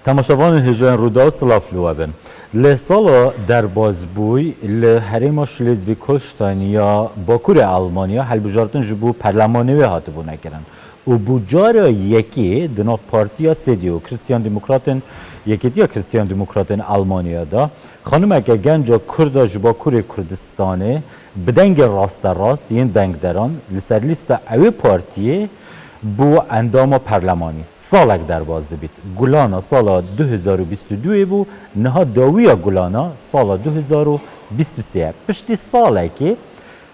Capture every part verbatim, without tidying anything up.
Temaşevanên hêja yên Rûdaw, silav li we bin. Li sala derbasbûyî li herêma Schleswig-Holstein ya Bakurê Almanya hilbijartin ji bo perlemanê wê hatibûne kirin û bû cara yekê di nav Partiya C D U, Christian Demokratên, Yekîtiya Christian Demokratên Almanya de xanimeke genca Kurd a ji Bakurê Kurdistanê bi dengê rasterast yên dengderan li ser lîsta ewê partiyê bû endama perlemanî. Salek derbas dibît. Gulana sala du hezar û bîst û duyê bû, niha dawiya Gulana sala du hezar û bîst û sê ye. Piştî salekê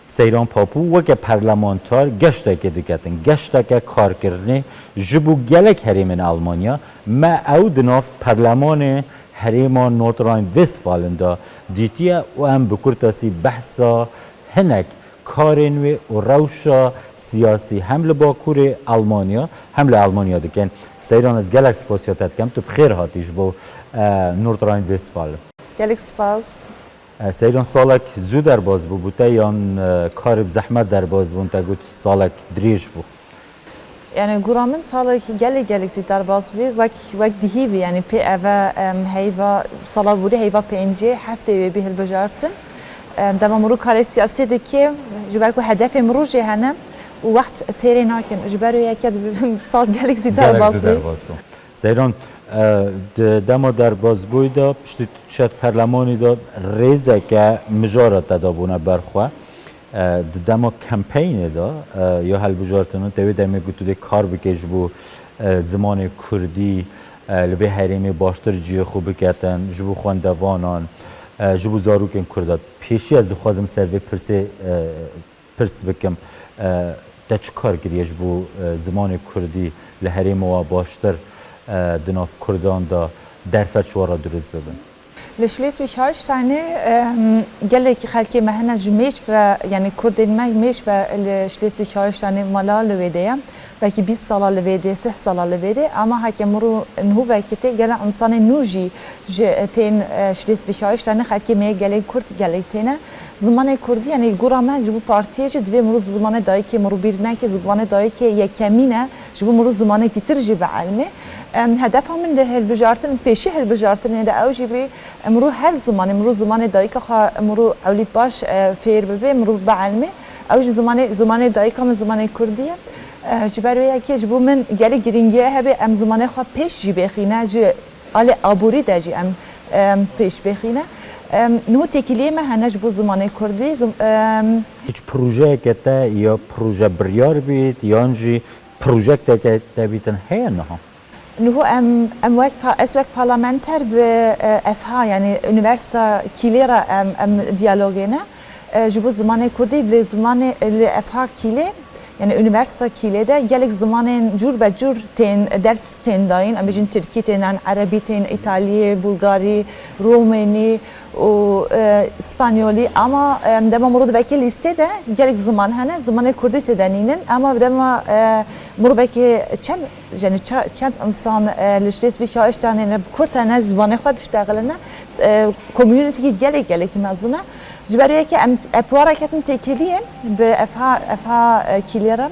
Seyran Papû weke perlemanter geştekê diketin, geşteke karkirinê ji bo gelek herêmên Almanya. Me ew di nav perlemanê herêma Nordrhein-Westfalen de dîtiye û em bi kurtasî behsa hinek karên wê û rewşa siyasî hem li Bakurê Almanya hem li Almanya dikin. Seyran, ez gelek spasiya te dikim. Tu bi xêr hatî ji bo, e, Nordrhein-Westfalen. Gelek spas. E, Seyran, salek zû derbas bû, bû te yan, e, karê bi zehmet derbas bûn, te got salek dirêj bû? Yani gura min salek gelek gelek zî derbas bî, wek, wek dihî bî, yani pê eve, em, heyva, sala borî heyva pêncê, heftê wê bî hilbijartin. Em, dema mirû karê siyasî dike, ji ber ku hedefê mirû jê hene û wext têrê nakin. Ji ber wê yeke sal gelek zî Gelek derbas zî bî. Derbas bû. Seyran, e, di dema derbasbûyî de piştî tu çet perlemanî de rêzeke mijara te dabûne ber xwe. E, di dema kampeynê de, e, ya hilbijartinê te wê demê got tu dê kar bike ji bo, e, zimanê kurdî, e, li vê herêmê baştir cihê xwe biketin, ji bo xwendevanan, e, ji bo zarokên kurda. Pêşî ez dixwazim ser vê pirsê, e, pirs bikim, e, te çi kar kiriye ji bo, e, zimanê kurdî li herêma we baştir, e, di nav kurdan de derfet ji we re dirust bibin? Li Schleswig-Holsteinê, em, gelek xelkê me hene ji mêj ve, yani kurdên me mêj ve li Schleswig-Holsteinê mala li wê de ye. Belkî bîst sala li vê dê, sih sala li vê dê, ama heke mirû niho vekitê gelek însanên nû jî ji tên, e, Schleswig-Holsteinê, xelkê me yê gelek kurd gelek têne. Zimanê kurdî, yani gura me ji bo partiyê jî divê mirû zimanê dayikê mirû bîr neke, zimanê dayikê yekemîn e, ji bo mirû zimanê dîtir jî bielmê. Em, hedefa min li hilbijartin, pêşî hilbijartinê de ew jî bî, mirû her zimanê, mirû zimanê dayika xwe mirû ewlî baş, e, fêr bibe, mirû bielmê. Ew jî zimanê, zimanê dayika min zimanê kurdî ye. E, ji ber wê yekê ji bo min gelek girîngiye hebe em zimanê xwe pêş jî bêxîne, ji alê aborî de jî em, em pêş bêxîne. Em, niho têkiliyê me hene ji bo zimanê kurdî. Zim-, em, Hiç projeyeke te ya proje biryar bît, yan jî projekteke te bîtin heye niha? Niho em, em wek pa-, ez wek parlamenter bi, e, F H, yani Üniversite Kielê re em, em diyalogê ne. E, ji bo zimanê kurdî, li zimanê, li F H Kielê, yani Üniversite Kielê de gelek zimanên cûr be cûr tên, ders tên dayîn. Em bêjin tirkî tên dan, erebî tên, îtalî, bulgarî, romênî û, e, spanyolî. Ama, e, dema mirov diveke lîstê de gelek ziman hene, zimanê kurdî tê de nînin. Ama dema, e, mirovekê çend Yani ça-, çend insan, e, li Schleswig-Holsteinê ne bi kurd tane zimanê xwe diştexiline, e, community gelek, gelek mezin e. Ji ber wê yekê em, e, pê we re ketin têkiliyê bi F H, F H, e, Kielê re.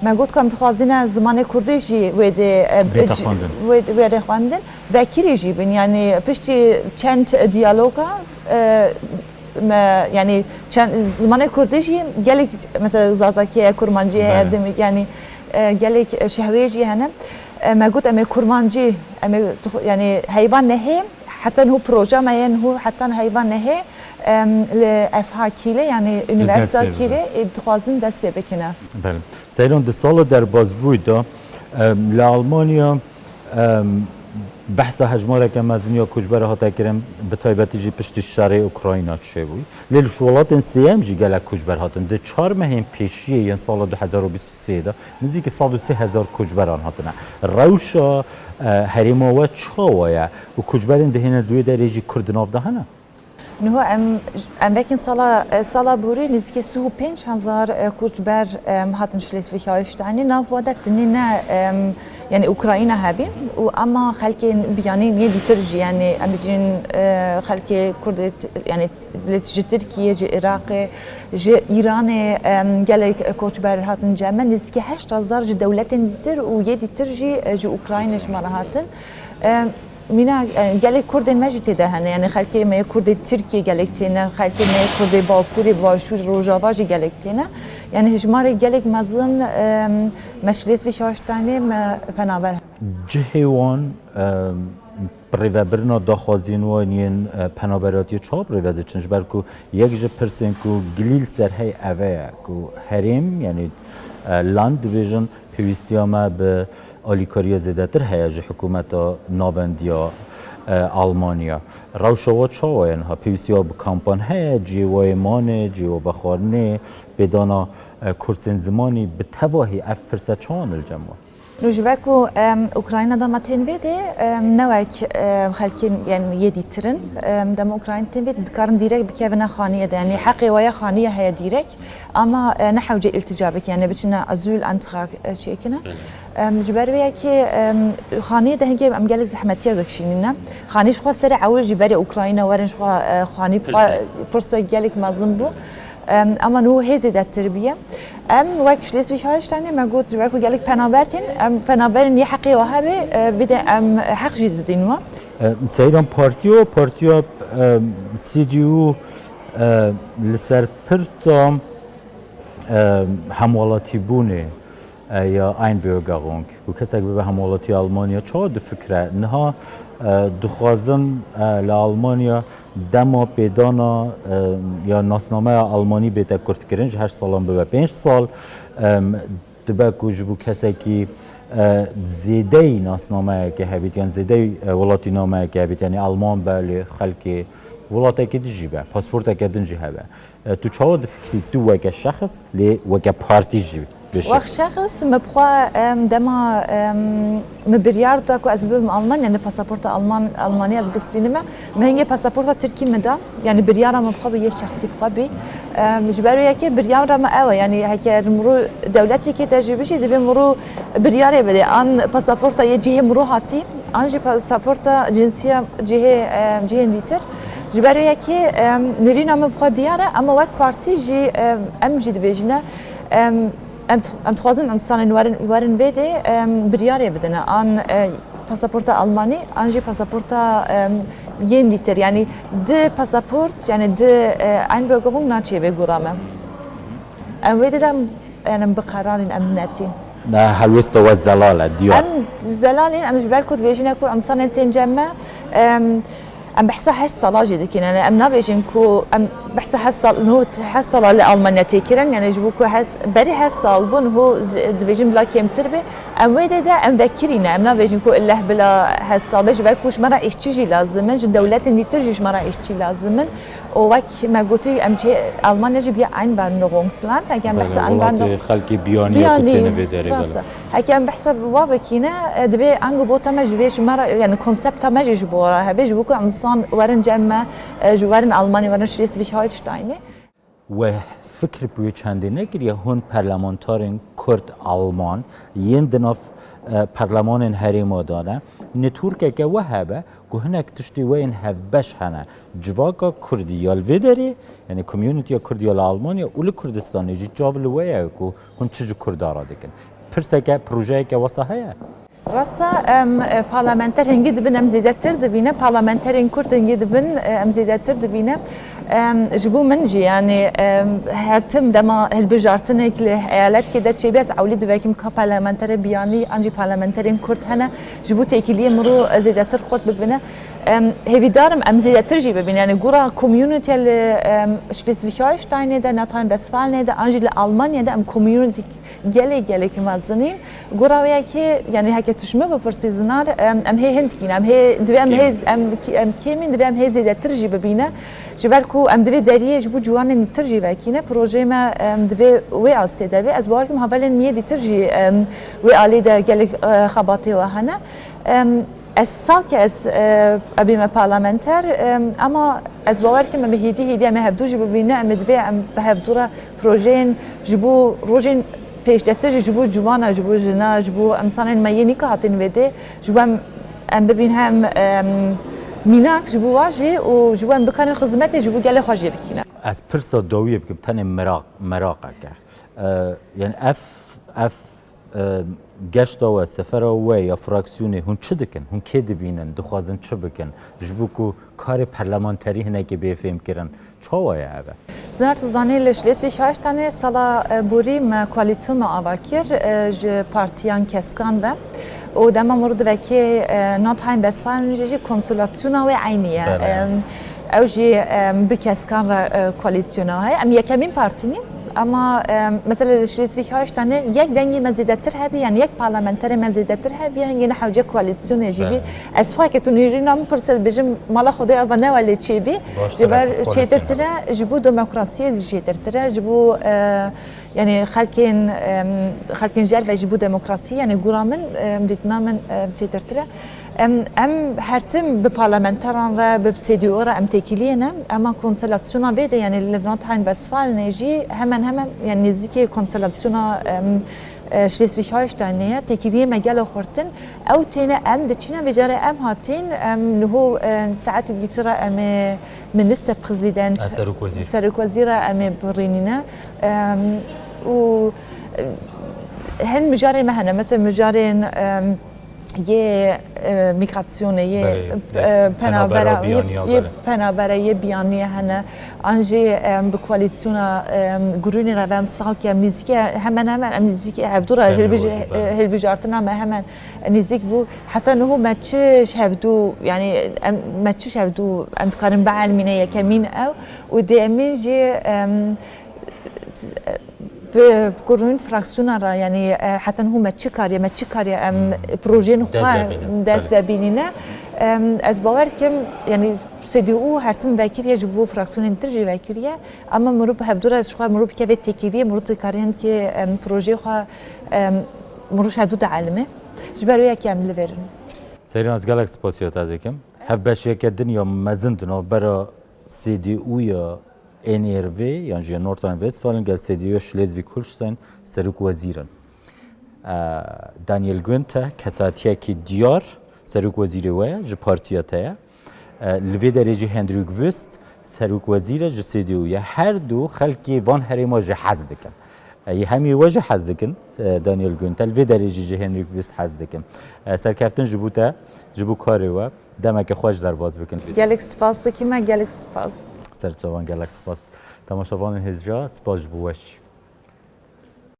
Me got ku em dixwazine zimanê kurdî jî wê dê, e, Bête c-, xwendin. Wê, wê dê xwendin. Vekirî jî bin, yani piştî çend diyaloga, e, me, yani çend, zimanê kurdî jî gelek, mesela zazakî heye, kurmancî heye, Belê. Demî, yani, e, gelek şehwê jî hene. E, me got em ê kurmancî, em ê dixw-, yani heyva nehê, heta niho proje me ye, niho heta heyva nehê, em, li F H Kielê, yani Üniversite Kielê, ê, dixwazin dest pê bikine. Belê. Seyran, di sala derbasbûyî de, em, li Almanya, Em, behsa hejmareke mezin ya koçber hate kirin, bi taybetî jî piştî şerê Ukrayna çêbûyî. Lê li welatên sêyem jî gelek koçber hatin. Di çar mehên pêşiyê yên sala du hezar û bîst û sê de nizîkî sed û sê hezar koçberan hatine. Rewşa, e, herêma we çawa ye û koçberên dihêne di wê derê jî Kurd di nav de hene? Niho em, em vekin sala, e, sala borî nêzîkî sih û pênc hezar, e, koçber, em, hatin Şleswîg-Holsteinê. Nav wa de tenê ne, em, yani Ukrayna hebîn û ama xelkên biyanî yê dîtir jî, yani em bijîn, e, xelkê Kurd, yani li, ji Tirkiyê, ji Iraqê, ji Îranê, em, gelek koçber hatin cem me. Nêzîkî heşt hezar ji dewletên dîtir û yê dîtir jî, e, ji Ukraynê ji me re hatin. Em, Mîna, e, gelek Kurdên me jî tê de hene, yanî xelkê me yê Kurdê Tirkiyê gelek têne, xelkê me yê Kurdê Bakurê, Başûrê, Rojava jî gelek têne. Yanî hejmarê gelek mezin, e, me Schleswig-Holsteinê me penaber hene. Cihê wan, e, bi rêvebirina daxwaziyên wan yên, e, penaberatiyê çawa bi rêve diçin? Ji ber ku yek ji pirsên ku gilî li ser hey ev e ku herêm, yanî, e, Land dibêjin, pêwîstiya me bi alîkariya zêdetir heye ji hikûmeta navendiya, e, Almanya. Rewşa wa çawa ye niha? Pêwîstiya bi kampan heye, cihê wa yê manê, cihê wa vexwarinê, pêdana, e, kursên zimanî, bi tevahî ev pirse çawa ne li cem wan? Nû ji ber ku, em, Ukrayna de me tên vê dê, em, ne wek, em, xelkên, yanî yê dîtirin, em, dema Ukrayna tên vê dê dikarin dîrek bikevine xaniyê de, yanî heqê wa ya xaniyê heye dîrek, ama, e, ne hewce îltica bike, yanî biçine azîl antrag, e, çêkine. Belê. Em, ji ber wê yekê, em, xaniyê de hingê em gelek zehmetiya dikişînîne. Xanî ji xwe serê ewil jî berê Ukrayna werin ji xwe, e, xanî Pirse. pa-, pirse gelek mezin bû. Em, ama nû hê zêdetir bûye. Em wek Schleswig-Holsteinê me got ji ber ku gelek penaber tên, em penaberên yê heqê wa hebe, e, bide em heq jî didin wan. E, seyran partiyo, partiya, e, C D U, e, li ser pirsa, e, hemwelatîbûnê, e, ya Einbürgerung, ku kesek bibe hemwelatî Almanya, çawa difikire? Niha, e, dixwazin, e, li Almanya dema pêdana, e, ya nasnameya Almanî bête kurtkirin, ji heşt salan bibe pênc sal, e, dibe ku ji bo kesekî, e, zêdeyî nasnameyeke hebît, yan zêdeyî, e, welatînameyeke hebît, yanî Alman be, lê xelkê welatekî din jî be, pasporteke din jî hebe. E, tu çawa difikirî, tu weke şexs, lê weke partî jî bêşek? Wek şexs, min bi xwe, em, dema, em, min biryar da ku ez bibim Alman, yanî pasaporta Alman, Almanî ez bistînime, min hingê pasaporta Tirkî min da. Yanî biryara min bi xwe bî, yê şexsî bi xwe bî. Em, ji ber wê yekê biryara min ew e, yanî heke mirû dewletekê de jî bijî, divê mirû biryarê bide. An pasaporta yê cihê mirû hatî, an jî pasaporta cinsiya cihê, em, cihên dîtir. Ji ber wê yekê, em, nirîna min bi xwe diyar e, ama wek partî jî, em, em jî dibêjine, em, em, em dixwazin însanên werin, werin vê dê, em, biryarê bidine. An, e, pasaporta Almanî, an jî pasaporta, em, yên dîtir. Yanî di pasaport, yanî di, e, Einbürgerung naçê bê gora me. Em wê dê de em, yanî em bi qerarên em netîn. Ne, helwesta we zelal e, diyar. Em zelalên, em ji ber ku dibêjine ku însanên tên cem me, em, em behsa heşt sala jî dikin. Yanî em nabêjin ku em behsa heşt sal, niho heşt sala li Almanya tê kirin. Yanî ji bo ku hes-, berî heşt sal bû, niho z-, dibêjin bila kêmtir be. Em wê dê de em vekirî ne. Em nabêjin ku illeh bila heşt sal be, ji ber ku ji me re îşçî jî lazim in, ji dewletên dîtir jî ji me re îşçî lazim in. Û wek me gotî, em cihê Almanya jî bûye Einwanderungsland. Heke em Belê, behsa welatê Einwanderung-, xelkê biyaniya ku Biyanî, têne vê derê, rast e. Belê. Heke em behsa wa bikîne, e, divê angibota me ji vê ji me re, yanî konsepta me jî ji bo re hebe, ji bo ku însan werin cem me, e, ji werin Almanya, werin Schleswig-Holsteinê. We fikir bi wê çendê nekiriye, hûn parlamentarên Kurd Alman yên di nav, e, perlemanên herêma de ne, networkeke we hebe ku hinek tiştê we yên hevbeş hene. Civaka Kurdî ya li vê derê, yanî community ya Kurdî ya li Almanya û li Kurdistanê jî çav li we ye ku hûn çi ji Kurda re dikin. Pirseke, projeyeke wesa heye? Rasa, em, e, parlamenter hingî dibin, em zêdetir dibîne, parlamenterên Kurd hingî dibin, e, em zêdetir dibîne. Em, ji bo min jî, yanî, em, her tim dema hilbijartinek li eyaletkê de çêbe, ez ewlî divekim ka parlamenterê biyanî an jî parlamenterên Kurd hene, ji bo têkiliyê mirû zêdetir xurt bibine. Em, hêvîdar im em zêdetir jî bibin. Yanî gora community li, em, Schleswig-Holsteinê de, Nordrhein-Westfalenê de, an jî li Almanya de em community gelek, gelek mezin in. Gora wê yekê, yanî heke tu ji min bipirsî zinar, em, em hê hin dikîn, em hê, divê em hê, Kêm. em, em kêm in, divê em hê zêdetir jî bibîne. Ji ber ku em divê deriyê ji bo ciwanên dîtir jî vekîne. Projeyê me, em, divê wê asê de be. Ez bawer dikim hevalên min yê dîtir jî, em, wê alî de gelek, e, xebatê we hene. Em, Ez sal ke ez, e, ebîme parlamenter, em, ama ez bawer dikim em ê hêdî hêdî em ê hevdû jî bibîne, em ê divê em bi hevdû re projeyên ji bo rojên pêşdetir jî ji bo ciwana, ji bo jina, ji bo însanên me yê nîka hatin vê dê, ji bo em, em bibîn hem, em, mînak ji bo wa jî û ji bo em bikarin xizmetê ji bo gelê xwe jê bikîne. Ez pirsa dawiyê bikim, tenê meraq, meraqek e. E, yani ev, ev e, geşta we, sefera we ya fraksiyonê hûn çi dikin? Hûn kê dibînin? Dixwazin çi bikin? Ji bo ku karê parlamenterî hinekê bê fêmkirin, çawa ye ev e? Zinar, tu zanî, li Schleswig-Holsteinê sala, e, borî me koalîsyon me ava kir, e, ji partiyan keskan ve. Û dema mirov divekê, e, Nordrhein-Westfalen jî, jî konstelasyona wê eynî ye. Belê. Em, ew jî, em, bi keskan re, e, koalîsyona heye. Em yekemîn partî nîn. Ama, em, mesela li Schleswig-Holsteinê yek dengê me zêdetir hebî, yani yek parlamenterê me zêdetir hebî, hingê ne hewce koalîsyonê jî bî. Belê. Ez xwe ke tu nîrîna min pirse dibêjim, mala Xwedê ava ne welê çêbî. Ji ber çêtirtir e, ji bo demokrasiyê jî çêtirtir e, ji bo, e, yani xelkên, em, xelkên jêr ve ji bo demokrasiyê, yani gura min, em, dîtina min, em, çêtirtir e. Em, em her tim bi parlamenteran re, bi C D U re em têkiliyê ne. Ema konstelasyona vê de, yani li Nordrhein-Westfalenê jî hemen hemen, yani nêzîkî konstelasyona, em, e, Schleswig-Holsteinê ye. Têkiliyê me gelo xurtin. Ew têne em diçîne vê carê em hatîn, em niho, em saet bi tira em ê Ministerpräsident, Serokwezîra em ê birînîne. Em, û, e, hin mijarên me hene. Mesela mijarên, em, yê, e, migrasyonê, yê, e, penabera, yê, yê penabera, yê biyaniye hene. An jî, em, bi koalîsyona, em, gurûnê re ve em sal ke em nêzîkî hemen hemen em nêzîkî hevdû re hilbij-, e, hilbijartina me hemen nêzîk bû. Heta niho me çi ji hevdû, yani em, me çi ji hevdû em dikarin bielmîne, yekemîn ew û dêyemîn jî, em, bi kurûn fraksiyona re, yani, e, heta niho me çi kariye, me çi kariye em projeyên xwe dest ve bînîne. Em, ez bawer dikim, yani C D U her tim vekiriye, ji bo fraksiyonên dir jî vekiriye. Ema mirov bi hevdû re ji xwe mirov bike vê têkiliyê, mirov dikare hinkê, em, projeyê xwe, em, mirov ji hevdû dielime. Ji ber wê yekê em li vêr in. Seyran, ez gelek spasiya te dikim. Hevbeşiyeke din ya mezin di navbera C D U ya N R W, yan jî Nordrhein-Westfalen, gel C D U ya Schleswig-Holstein serok wezîr in. E, Daniel Günther, kesatiyekî diyar, serok wezîrê we ye, ji partiya te ye. E, li vê derê jî Hendrik Wüst, serok wezîr e, ji C D U ye. Her du xelkê van herêma jî hez dikin. E, yê hemî we jî hez dikin, e, Daniel Günther, li vê derê jî ji Hendrik Wüst hez dikin. E, serkeftin ji bo te, ji bo karê we, demeke xweş derbas bikin. Gelek spas dikim, gelek spas. Serçavan, gelek spas. Temaşevanên hêja, spas ji bo we jî.